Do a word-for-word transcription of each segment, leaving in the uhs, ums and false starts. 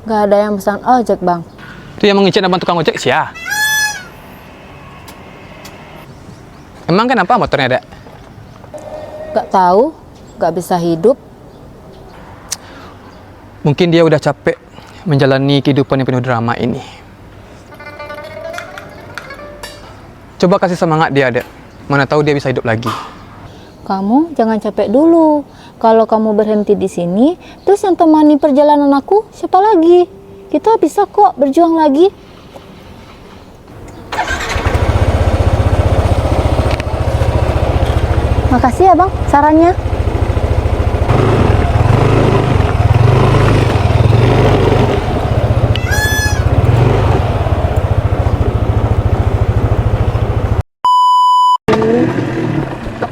Gak ada yang pesan ojek, Bang. Tu yang mangecek abang tukang ojek sia? Emang kenapa motornya, Dek? Gak tahu, gak bisa hidup. Mungkin dia udah capek menjalani kehidupan yang penuh drama ini. Coba kasih semangat dia, Dek. Mana tahu dia bisa hidup lagi. Kamu jangan capek dulu. Kalau kamu berhenti di sini, terus yang temani perjalanan aku, siapa lagi? Kita bisa kok berjuang lagi. Makasih ya, Bang, sarannya.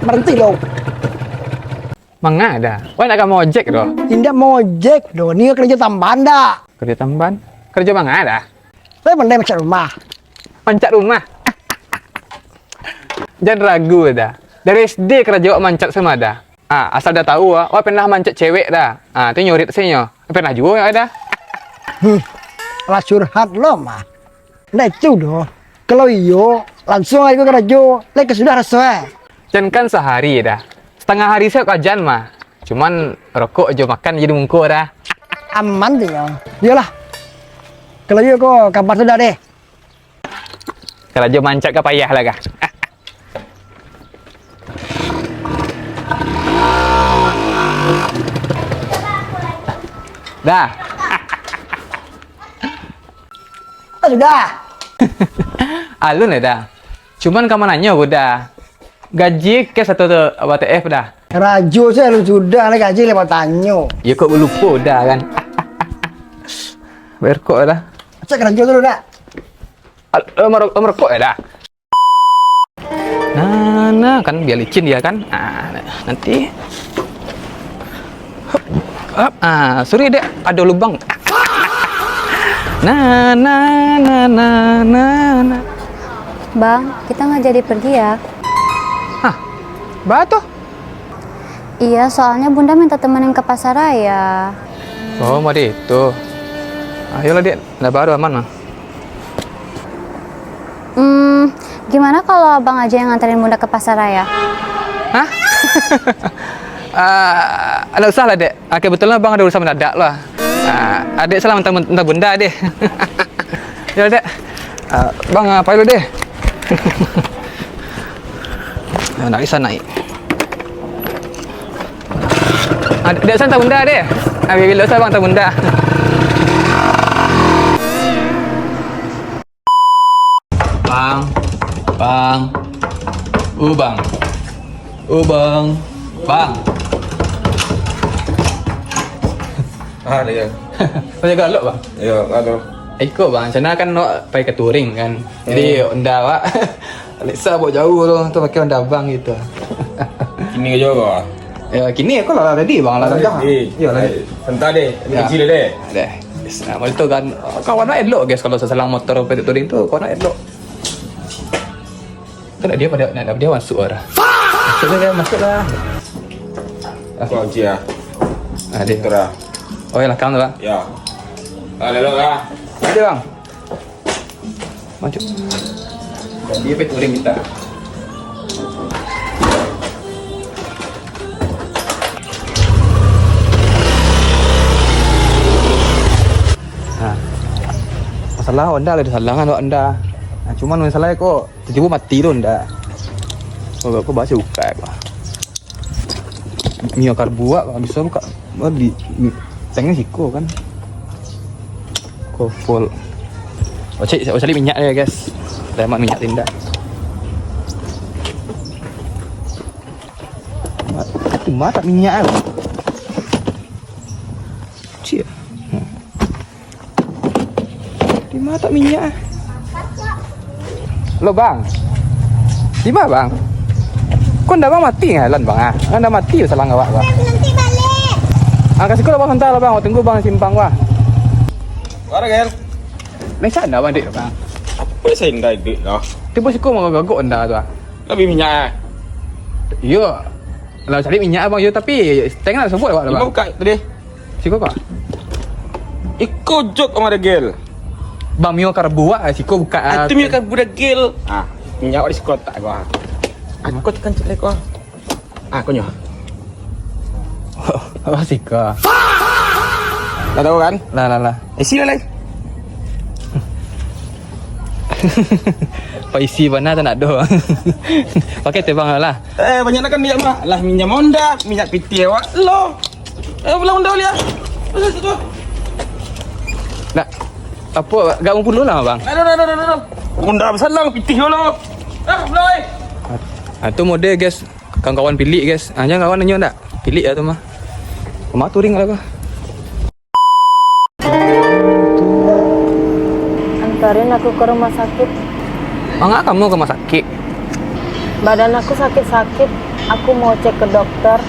Berhenti dong. Manga dah. Wah, nak ka mojek doh. Indak mojek doh. Ni kerja tambahan dah. Kerja tambahan? Kerja manga dah. Saya pandai macam rumah. Mancak rumah. Jan ragu dah. Dari S D karajo awak mancak samo dah. Ah, asal dah tahu, ah, awak pernah mancak cewek dah. Ah, tu nyorit sinyo. Pernah juo awak dah. Hmm. Lah curhat lo mah. Ndak itu doh. Kalau iyo, langsung aja karajo. Lai ka sudah raso eh. Jan kan sahari dah. Setengah hari se awak kajan mah. Cuman rokok jo makan jadi mungko dah. Aman tu yo. Iyolah. Kalau iyo ko kabar sudah deh. Karajo mancak ka payah lah kah? Dah. Ah, sudah. Alun lah dah. Cuman ka mananyo ko dah. Gaji cash atau tu W T F dah? Karajo se alun sudah lah gaji lai batanyo. Yo kok lupo dah kan. Bayar kok dah. Cak karajo tu dah. Al- lo mero- lo merokok ya dah? Nah, nah, kan biar licin dia kan. Nah, nanti. Hup, hup. Ah, sorry dek, ada lubang. Nah, nah, nah, nah, nah, nah. Bang, kita nggak jadi pergi ya? Hah? Bah tuh? Iya, soalnya Bunda minta temenin ke pasar raya. Oh, mau di itu. Ayolah, Dek. Ndak baru aman mah. Hmm, gimana kalau abang aja yang nganterin Bunda ke pasar raya? Hah? Ah, ndak usah lah, Dek. Ah, kebetulan abang ada urusan mendadak lah. Ah, adek salam entah, entah Bunda, deh. Ya, Dek. Ah, bang, apa dulu, deh? Ah, ndak bisa naik. Ah, dek, salam entah Bunda, deh. Ah, bila usah, bang, entah Bunda. Bang, bang, uh, bang, uh, bang, bang. Ah, dia. Banyak galak, bang. Ya, galak. Ikut, bang. Sana kan awak pai ka touring, kan. Jadi, hmm, Honda awak. Alexa bawa jauh tu, tu pakai Honda abang gitu. Kini kerja apa? Ya, kini aku lah ready, bang, lah ready. Ya, ready. Sebentar deh, ini kecil deh. Deh. Yes, nah, macam tu kan. Kawan awak elok, guys, kalau sasalang motor sampai touring tu, kawan awak elok. Tu nak dia pada, nak dia masuk lah. Masuk lah, masuk lah. Kunci lah. Ah, dia. Itulah. Oh, yang lakang tu, bang? Ya. Ah, elok lah. Ada, bang. Maju. Dia pe touring kita. Ha. Masalah Honda lah disalahkan awak Honda. Ha, cuman masalah ko tibo-tibo mati tu Honda. Ko, ko baso buka ko. Mio karbuak kalau bisa buka. Oh, di, di, tangan siko kan. Ko full. Ocek, ocek minyak dia, guys. Dah hemat minyak tindak. Cuma tak minyak kan. Cik. Hmm. Di ma tak minyak ah? Lo, bang. Di ma, bang? Ko Honda bang mati ngalan, bang, ah? Kan Honda mati salang awak, bang. Nanti balik. Ah, kasih ko lah, bang, sebentar lah, bang. Awak tunggu, bang, simpang, bang. Mana, Gel? Macam mana, bang, dek, bang? Apa saya indah duit lah? Tiba siko mau gagok Honda tu, ah. Lebih minyak, ah? Iyo. Lah, cari minyak, bang. Yo, tapi tank nak sebut awak lah, bang. Buka tadi. Siko, Pak. Iko jok Om Dagel. Bang, mio karbu ah, siko buka, ah. Itu mio karbu Dagel. Ah, minyak di siko tak gua. Aku tekan cek ko. Ah, konyo. Oh, siko. Lah tahu kan? Lah, lah, lah. Isi lah, lai. Paisi bana tu nak doh. Pakai tebang lah. Eh, banyak kan minyak mah. Lah minyak Honda, minyak pitih awak lo. Eh, pulang Honda liah. Pasal tu. Nak apa gak mau pulang lah, Bang? Aduh, aduh, aduh, aduh. Honda besar lah, pitih lo. Ah, pulang, eh. Ah, tu model, guys. Kawan-kawan pilik, guys. Ah, jangan kawan nyo ndak. Pilik lah tu mah. Rumah touring lah kah? Antarin aku ke rumah sakit. Manga kamu ke rumah sakit? Badan aku sakit-sakit. Aku mau cek ke dokter.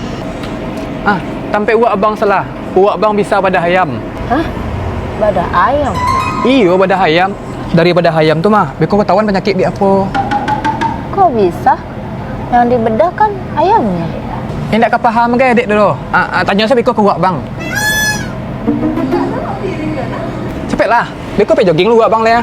Ah, tampek uwak abang salah. Uwak abang bisa badah ayam. Hah? Badah ayam? Iyo, badah ayam. Dari badah ayam tu mah, beko ketahuan penyakit di apo. Kok bisa? Yang dibedah kan ayamnya. Indak ka paham ke, dek dulu? Ah, ah, tanyo sajo beko ka uwak bang. Capeklah, beko pai jogging dulu uwak bang lah ya.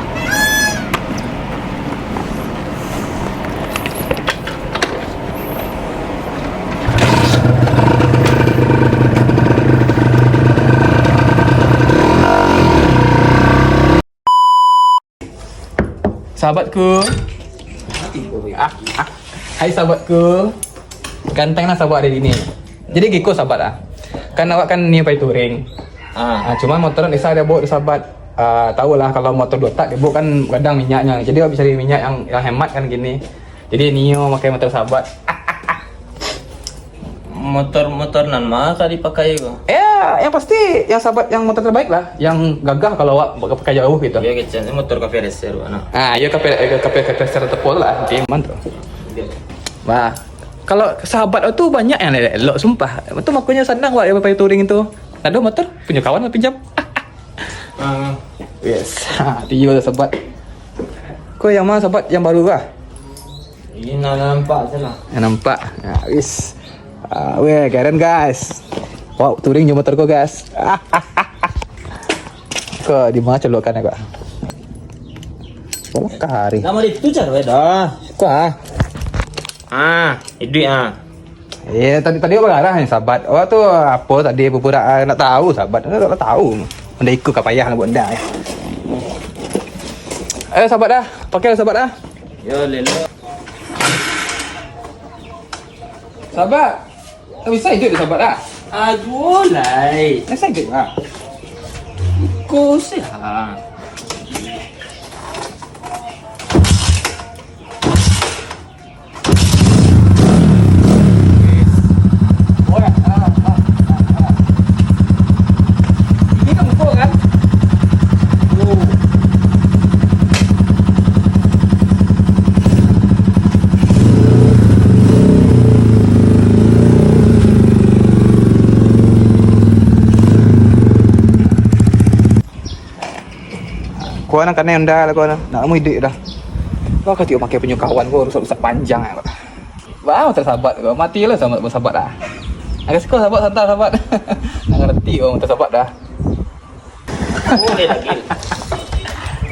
Sahabatku. Ah, ah. Hai sahabatku. Ganteng lah sahabat hari ini. Jadi giko sahabat ah. Kan awak kan ni pai touring. Ah. Ah, cuman motor Nisa dia bawa tu sahabat. Ah, tahu lah kalau motor dua tak dia bawa kan gadang minyaknya. Jadi awak bisa cari minyak yang yang hemat kan gini. Jadi Nio pakai motor sahabat. Motor-motor nan ma ka dipakai ko? Ya, yang pasti yang sahabat yang motor terbaik lah, yang gagah kalau awak pakai jauh gitu. Iya, kecil motor kafe racer, nah. Ah, iya kafe kafe kafe racer tepol lah, nanti mantap. Iya. Wah, kalau sahabat tu banyak yang elok-elok sumpah. Itu makanya senang awak pakai touring itu. Ada motor punya kawan lah pinjam. Ah. Yes. Ha, tiyo lah sahabat. Ko yang mana sahabat yang baru kah? Ini nak nampak je lah. Yang nampak. Ya, wis. Ah, weh, keren guys. Wow, touring jo motor ko guys. Ko di mana colokan aku? Oh, kari. Nama dia tu cara dah. Ko ah. Ah, iduik ah. Eh, tadi tadi apa garah ni sahabat? Awak tu apa tadi pura-pura ah, nak tahu sahabat. Nak tahu. Anda ikut ka payah nak buat dah. Eh, sahabat dah. Pakai sahabat dah. Yo, lelo. Sahabat. Tak bisa hidup sahabat dah. Aduh, lai. Tak bisa hidup lah. Kau sih ah. Kau nak kanai Honda lah kau nak. Nak lamo iduik dah. Kau katiak makai punyo kawan kau rusak-rusak panjang ah. Wah, tersabat kau. Matilah sama bersabat dah. Agak suka sabat santai sabat. Nak ngerti kau tersabat dah. Boleh lagi.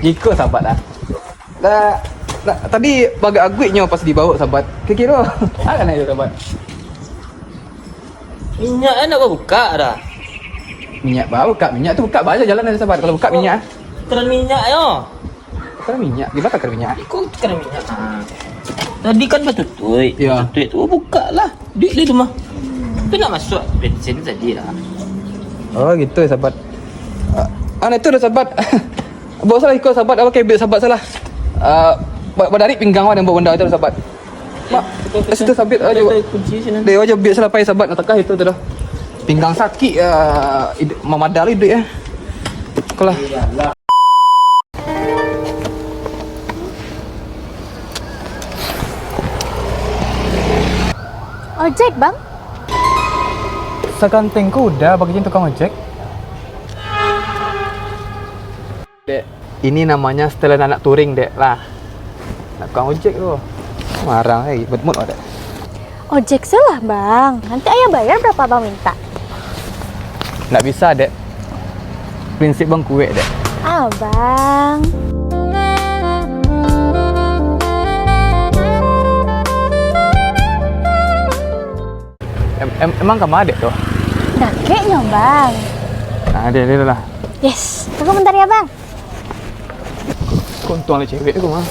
Jiko sabat dah. Dah, dah tadi bagak aguiknyo pas dibawa sabat. Kira-kira. Ah, kanai sabat. Minyak kan nak buka dah. Minyak baru buka, minyak tu buka baru jalan dari sabar kalau buka minyak. Keran minyak yo. Keran minyak, di belakang keran minyak. Iko keran minyak. Ha. Tadi kan batutuik. Ya. Batutuik tu buka lah. Duit dia tu mah. Tu nak masuk bensin tadi lah. Oh gitu ya sahabat. Ah, itu dah sahabat. Bawa salah iko sahabat, apa kebik sahabat salah. Ah, ba- badarik pinggang awak dan bawa benda itu sahabat. Mak, situ sabit aja. Ada kunci sini. Dia aja biar salah pai sahabat nak takah itu tu dah. Pinggang sakit ya, mamadal hidup ya. Kolah. Ojek, Bang? Saganteng ko udah bagi tukang ojek. Dek, ini namanya setelan anak touring, Dek, lah. Nak tukang ojek tu. Marah, eh, mut-mut, Dek. Ojek salah, Bang. Nanti ayah bayar berapa Abang minta. Ndak bisa, Dek. Prinsip bang kuek dek. Abang. Em, em, emang kama dek tu? Dakeknyo, Bang. Nah, dek, dek lah. Yes, tunggu bentar ya, Bang. Kok untung ada cewek tu, mah.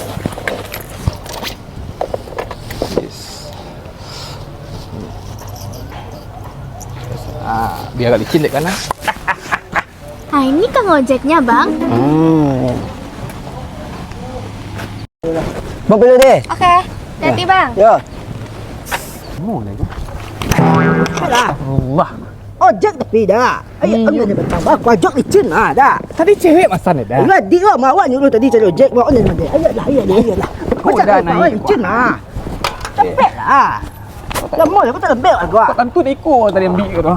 Yes. Ah, biar agak licin dek kan, ah. Ah, ini kang ojeknya, Bang. Hmm. Bang, perlu deh. Oke, hati-hati, Bang. Yo. Mau lagi. Alah. Allah. Ojek tapi dah. Ayo, hmm, ambil dia bentang. Bang, ojek licin lah dah. Tadi cewek masan dah. Ayo, dik awak, mak awak nyuruh tadi cari ojek. Bawa ni, ayo lah, ayo lah, ayo lah. Kau dah naik, licin lah. Cepet lah. Lama lah, kau tak lembek lah kau. Kau tentu iko tadi ambil kau tu.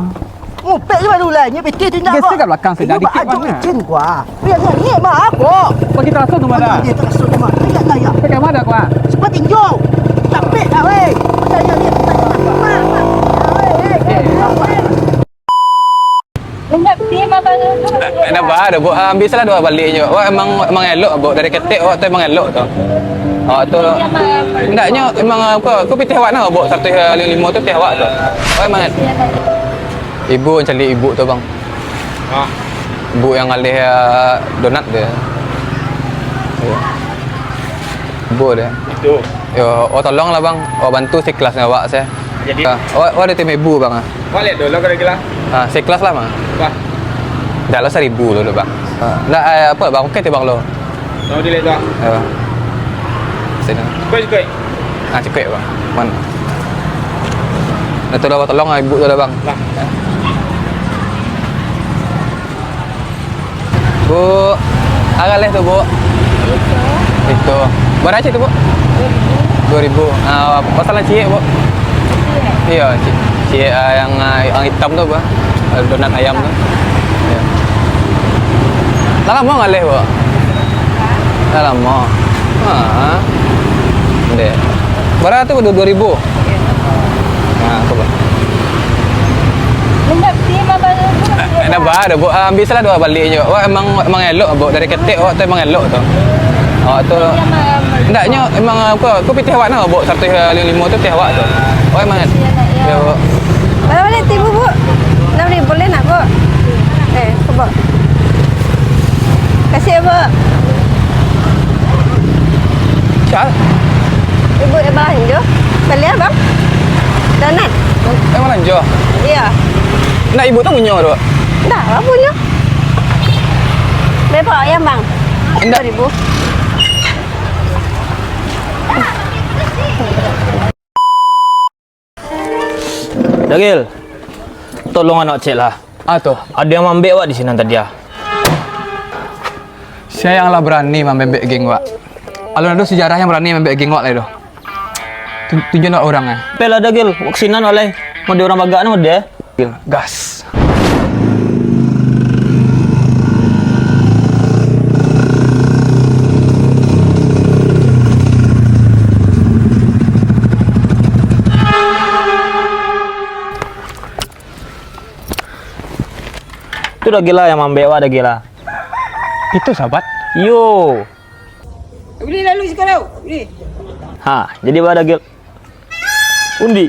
Ngupek je baru lah, nyo piti tu indak. Geser kat belakang sikit, dikit bang. Licin kau. Biar ni, ni mah aku. Kau kita langsung tu mana? Dia tak langsung tu mah. Indak lah ya. Pakai mana kau? Cepat tinjau. Capek dah weh. Macam ni, ni, tak nak. Mak, mak. Weh, weh, weh, weh. Nak ba ado, Buk. Ah, ambiak salah dua baliak nyo. Wak emang, emang elok, Buk. Dari ketek wak tu emang elok tu. Awak tu, indaknyo emang, ah, aku, aku pitih awak nah, Buk. Saratus limo limo tu pitih awak tu. Wak emang ibu, caliak ibu tu, Bang. Ah. Ibu yang ngalih, ah, donat tu. Iyo. Ibu tu. Itu. Yo, oh, tolonglah, Bang. Oh, bantu seikhlasnyo awak se. Jadi? Ah, awak, awak ado tim ibu, Bang, ah? Wak liek dulu kalau gila. Ah, seikhlas lah, Bang. Wah. Dah lo saribu dulu, Bang. Ah, ndak, eh, apo, Bang? Oke, tu, Bang, lo. Tahu dilihat tu, ah. Yo. Sini. Cukup, cukup. Ah, cukup, Bang. Mana? Dah tu lah, tolong lah ibu tu lah, Bang. Lah. Bu, a ngalih tu, Bu? Itu. Itu. Bara ciek tu, Bu? Dua ribu. Dua ribu. Ah, pasal nan ciek, Bu? Ciek. Iyo, ciek. Ciek, ah, yang, ah, yang itam tu, Bu. Ah, donat ayam tu. Iyo. Lah lamo ngalih, Bu? Hah? Lah lamo. Ah. Dek. Bara tu, Bu? Dua ribu. Nah, tu, Bu. Minyak ti, mama, lu, lu, Eh, nak ba ado, Bu? Ah, ambiak salah dua baliak nyo. Wak emang, emang elok, Bu. Dari ketek wak tu emang elok tu. Awak tu, indaknyo emang, aku, aku pitih awak nah, Bu. Saratus limo limo tu pitih awak tu. Wak emang. Iyo, nak, iyo. Iyo, Bu. Bara baliak ti, Bu? Anam ribu buliah ndak, Bu? Eh, tu, Bu. Makasih, Bu. Sia? Ibu, eh, balanjo. Bali, Bang. Donat. Eh, balanjo? Iyo. Ndak, ibu tu punyo tu? Ndak, Abang punyo. Bebek ayam, Bang. Indak. Dua ribu. Dagil, tolong anak cek lah. Ah, tu. Ado yang mambek wak di sinan tadi, ah. Sia yang lah barani mambek geng wak? Alun ado sejarah yang barani mambek geng wak lai doh. Tun-, tunjuak wak urang, eh. Pelah, Dagil, wak sinan wak lai. Mode urang bagak ni, mode, eh. Gas. Tu Dagil lah yang mambek wak, Dagil lah. Itu sahabat? Iyo. Uli lalu sekarang. Uli. Ha, jadi ba, Dagil? Undi.